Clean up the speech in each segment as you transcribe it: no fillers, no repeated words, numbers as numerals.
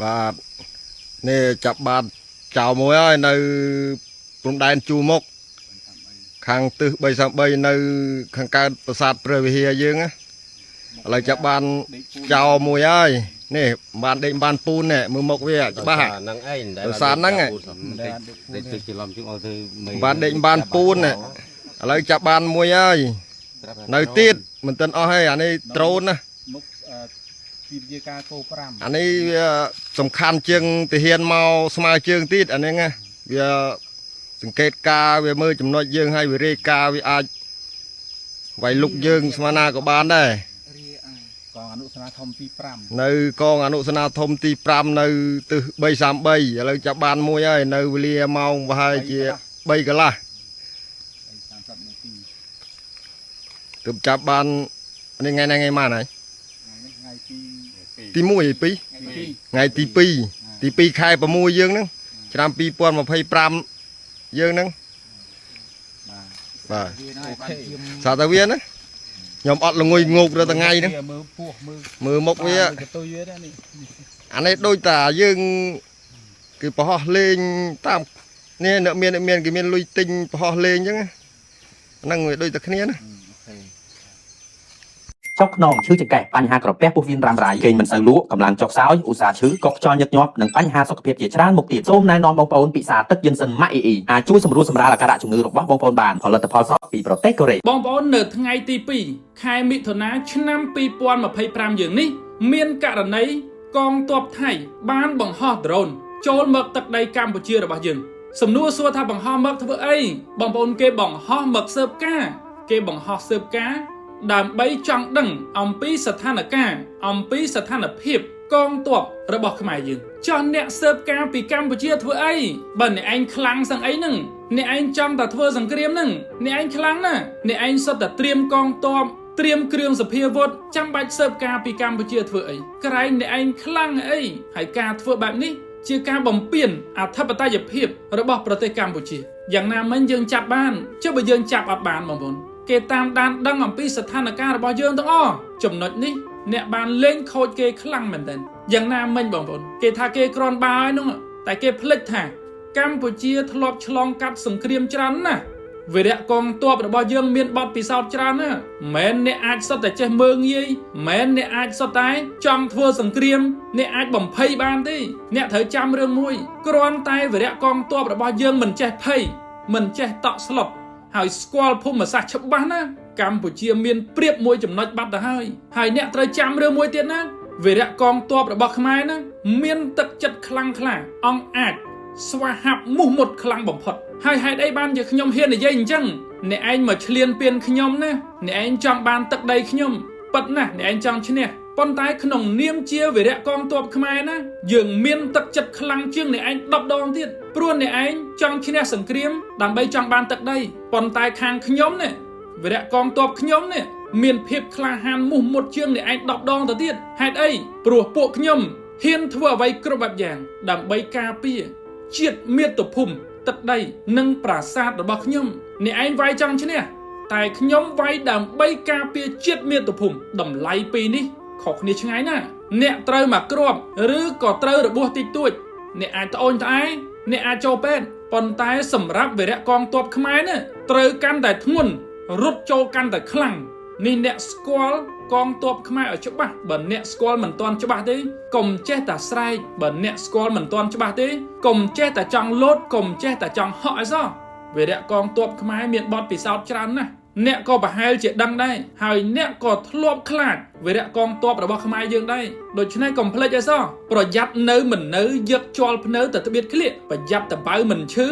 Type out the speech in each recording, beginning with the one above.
បាទនេះចាប់បានចៅមួយហើយនៅព្រំដែនជួរមុខខាងទិស333នៅខាងកើតប្រាសាទព្រះវិហារយើងណាឥឡូវចាប់បានចៅមួយហើយនេះបានដេកបានពូននេះមើលមុខវាច្បាស់ហ่ะ ហ្នឹងឯង ដោយសារហ្នឹងឯង តិចតិចច្រឡំជាងអស់ទៅមេ បានដេកបានពូននេះឥឡូវចាប់បានមួយហើយនៅទៀតមិនទាន់អស់ទេអានេះត្រូនណា មុខអឺទីវិទ្យាការគោ5 អានេះវាសំខាន់ជាងទាហានមកស្មើជើងទៀតអានេះណាវាសង្កេតការណ៍វាមើលចំណុចយើងហើយវារាយការណ៍វាអាចវាយលុកយើងស្មើណាក៏បានដែរ កងអនុសេនាធំទី5 នៅកងអនុសេនាធំទី5នៅទិស333ឥឡូវចាប់បានមួយហើយនៅវេលាម៉ោងប្រហែលជា3កន្លះ 30នាទី ទើបចាប់បាននេះថ្ងៃណាថ្ងៃម៉ានហើយ ថ្ងៃនេះថ្ងៃទី ទី1ឯ2 ថ្ងៃទី ថ្ងៃទី2ទី2ខែ6យើងហ្នឹងឆ្នាំ2025យើងហ្នឹង បាទ បាទ វាហ្នឹងឲ្យបានជាម សាតាវាណាខ្ញុំអត់ល្ងុយងោកដល់ថ្ងៃហ្នឹង វាមើលពោះមើល មើលមុខវា មើលកតុយវាដែរនេះ អានេះដូចតាយើងគឺប្រហោះលេងតាមនេះអ្នកមានអ្នកមានគេមានលុយទិញប្រហោះលេងអញ្ចឹងណាហ្នឹងវាដូចតែគ្នាណា OK ចុកខ្នងឈឺចង្កេះបញ្ហាក្រពះពោះវៀនរ៉ាំរ៉ៃគេងមិនសូវលក់កម្លាំងចុះខ្សោយឧស្សាហ៍ឈឺកកខ្យល់ញឹកញាប់និងបញ្ហាសុខភាពជាច្រើនមុខទៀតសូមណែនាំបងប្អូនពិសាទឹកយិនសិនម៉ាក់អ៊ីអ៊ីអាចជួយសម្រួលសម្រាលអាការៈជំងឺរបស់បងប្អូនបានផលិតផលសក់ពីប្រទេសកូរ៉េ បងប្អូននៅថ្ងៃទី2ខែមិថុនាឆ្នាំ2025យើងនេះ មានករណីកងទ័ពថៃបានបង្ហោះដ្រូនចូលមកទឹកដីកម្ពុជារបស់យើង សំណួរសួរថាបង្ហោះមកធ្វើអីបងប្អូនគេបង្ហោះមកស៊ើបការគេបង្ហោះស៊ើបការដើម្បីចង់ដឹងអំពីស្ថានភាពអំពីស្ថានភាពកងទ័ពរបស់ខ្មែរយើងចោះអ្នកស៊ើបការពីកម្ពុជាធ្វើអីបើអ្នកឯងខ្លាំងសឹងអីហ្នឹងអ្នកឯងចង់តែធ្វើសង្គ្រាមហ្នឹងអ្នកឯងខ្លាំងណាស់អ្នកឯងសុទ្ធតែត្រៀមកងទ័ពត្រៀមគ្រឿងសភាវុធចាំបាច់ស៊ើបការពីកម្ពុជាធ្វើអីក្រែងអ្នកឯងខ្លាំងអីហើយការធ្វើបែបនេះ ជាការបំពានអធិបតេយ្យភាពរបស់ប្រទេសកម្ពុជាយ៉ាងណាមិញយើងចាប់បានចុះបើយើងចាប់អត់បានបងប្អូនគេតាមដានដឹងអំពីស្ថានភាពរបស់យើងទាំងអស់ចំណុចនេះអ្នកបានលេងខូចគេខ្លាំងមែនទែនយ៉ាងណាមិញបងប្អូនគេថាគេក្រាន់បើហើយនោះតែគេភ្លេចថាកម្ពុជាធ្លាប់ឆ្លងកាត់សង្គ្រាមច្រើនណាស់វីរៈកងទ័ពរបស់យើងមានបទពិសោធន៍ច្រើនណាស់មិនអ្នកអាចសុទ្ធតែចេះមើងងាយមិនអ្នកអាចសុទ្ធតែចង់ធ្វើសង្គ្រាមអ្នកអាចបំភ័យបានទេអ្នកត្រូវចាំរឿងមួយគ្រាន់តែវីរៈកងទ័ពរបស់យើងមិនចេះភ័យមិនចេះតក់ស្លុតហើយស្គាល់ភូមិសាស្ត្រច្បាស់ណាស់កម្ពុជាមានព្រៀបមួយចំណុចបាត់ទៅហើយហើយអ្នកត្រូវចាំរឿងមួយទៀតណាវីរៈកងទ័ពរបស់ខ្មែរណាមានទឹកចិត្តខ្លាំងក្លាអង្អាច ស្វាហាប់មោះមុតខ្លាំងបំផុតហើយហេតុអីបានជាខ្ញុំហ៊ាននិយាយអញ្ចឹងអ្នកឯងមកឈ្លានពានខ្ញុំណាអ្នកឯងចង់បានទឹកដីខ្ញុំប៉ិតណាស់អ្នកឯងចង់ឈ្នះប៉ុន្តែក្នុងនាមជាវីរៈកងទ័ពខ្មែរណាយើងមានទឹកចិត្តខ្លាំងជាងអ្នកឯង10ដងទៀតព្រោះអ្នកឯងចង់ឈ្នះសង្គ្រាមដើម្បីចង់បានទឹកដីប៉ុន្តែខាងខ្ញុំនេះវីរៈកងទ័ពខ្ញុំនេះមានភាពក្លាហានមោះមុតជាងអ្នកឯង10ដងទៅទៀតហេតុអីព្រោះពួកខ្ញុំហ៊ានធ្វើអ្វីគ្រប់បែបយ៉ាងដើម្បីការពារ ជាតិមាតុភូមិទឹកដីនិងប្រាសាទរបស់ខ្ញុំអ្នកឯងវាយចង់ឈ្នះតែខ្ញុំវាយដើម្បីការពារជាតិមាតុភូមិតម្លៃពីរនេះខុសគ្នាឆ្ងាយណាស់អ្នកត្រូវមកគ្រាប់ឬក៏ត្រូវរបួសតិចតួចអ្នកអាចត្អូញត្អែអ្នកអាចចូលពេទ្យប៉ុន្តែសម្រាប់វីរៈកងទ័ពខ្មែរនេះត្រូវកាន់តែធ្ងន់រត់ចូលកាន់តែខ្លាំងនេះអ្នកស្គាល់កងទ័ពខ្មែរឲ្យច្បាស់បើអ្នកស្គាល់មិនទាន់ច្បាស់ទេកុំចេះតែស្រែកបើអ្នកស្គាល់មិនទាន់ច្បាស់ទេកុំចេះតែចង់លោតកុំចេះតែចង់ហក់ឲ្យសោះវីរៈកងទ័ពខ្មែរមានបទពិសោធន៍ច្រើនណាស់អ្នកក៏ប្រហែលជាដឹងដែរហើយអ្នកក៏ធ្លាប់ខ្លាចវីរៈកងទ័ពរបស់ខ្មែរយើងដែរដូច្នេះកុំភ្លេចឲ្យសោះប្រយ័ត្ននៅមិននៅយកជ័រភ្នៅទៅត្បៀតក្លៀកប្រយ័ត្នតបៅមិនឈឺ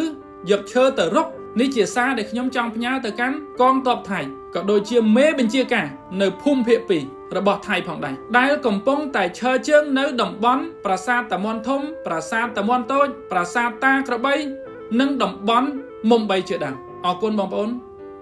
យកឈើទៅរុកនេះជាសារដែលខ្ញុំចង់ផ្ញើទៅកាន់កងទ័ពថៃក៏ដូចជាមេបញ្ជាការនៅភូមិភាគ2របស់ថៃផងដែរដែលកំពុងតែឈរជើងនៅតំបន់ប្រាសាទតាមាន់ធំ ប្រាសាទតាមាន់តូច ប្រាសាទតាក្របី និងតំបន់មុំបីជាដើមអរគុណបងប្អូន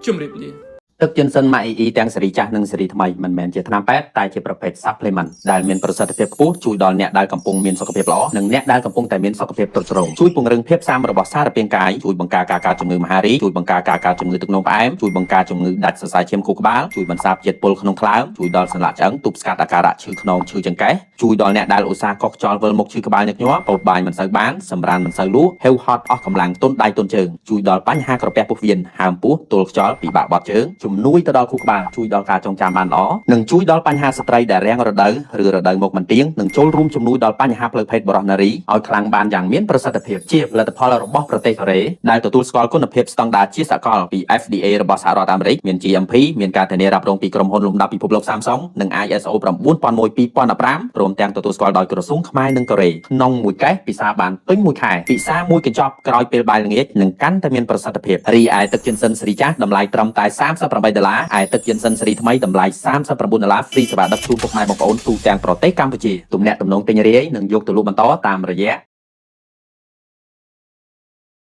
ជម្រាបលា។ ទឹកជិនសិនម៉ាអ៊ីអ៊ីទាំងសេរីចាស់និងសេរីថ្មីមិនមែនជាថ្នាំពេទ្យតែជាប្រភេទ supplement ដែលមានប្រសិទ្ធភាពខ្ពស់ជួយដល់អ្នកដែលកំពុងមានសុខភាពល្អនិងអ្នកដែលកំពុងតែមានសុខភាពទ្រុឌទ្រោមជួយពង្រឹងភាពស៊ាំរបស់សារពាង្គកាយជួយបង្ការការកើតជំងឺមហារីកជួយបង្ការការកើតជំងឺទឹកនោមផ្អែមជួយបង្ការជំងឺដាច់សរសៃឈាមខួរក្បាលជួយបន្សាបជាតិពុលក្នុងថ្លើមជួយដល់សន្លាក់ឆ្អឹងទប់ស្កាត់អាការៈឈឺខ្នងឈឺចង្កេះជួយដល់អ្នកដែលឧស្សាហ៍កុសខ្យល់វិលមុខឈឺក្បាលញឹកញាប់ពោតបាយមិនសូវបានសម្រានមិនសូវលក់ហេវហត់អស់កម្លាំងទន់ដៃទន់ជើងជួយដល់បញ្ហាក្រពះពោះវៀនហើមពោះទល់ខ្យល់ពិបាកបត់ជើងជំនួយទៅដល់ខួរក្បាលជួយដល់ការចងចាំបានល្អនិងជួយដល់បញ្ហាស្ត្រីដែលរាំងរដូវឬរដូវមកមិនទៀងនិងចូលរួមជំនួយដល់បញ្ហាផ្លូវភេទបុរសនារីឲ្យខ្លាំងបានយ៉ាងមានប្រសិទ្ធភាពជាផលិតផលរបស់ប្រទេសកូរ៉េដែលទទួលស្គាល់គុណភាពស្តង់ដារជាសកលពី FDA របស់សហរដ្ឋអាមេរិកមាន GMP មានការធានារ៉ាប់រងពីក្រុមហ៊ុនលំដាប់ពិភពលោក Samsung និង ISO 9001:2015ព្រមទាំងទទួលស្គាល់ដោយក្រសួងខ្មែរនិងកូរ៉េក្នុងមួយកេសពិសាបានពេញមួយខែពិសាមួយកញ្ចប់ក្រោយពេលបាយល្ងាចនឹងកាន់តែមានប្រសិទ្ធភាពរីឯទឹកជិនសិនសេរីចាស់តម្លៃត្រឹមតែ38ដុល្លារឯទឹកជិនសិនសេរីថ្មីតម្លៃ39ដុល្លារ free សេវាដឹកជូនពុកម៉ែបងប្អូនទូទាំងប្រទេសកម្ពុជាទំនាក់ទំនងទិញរាយនិងយកទៅលក់បន្តតាមរយៈ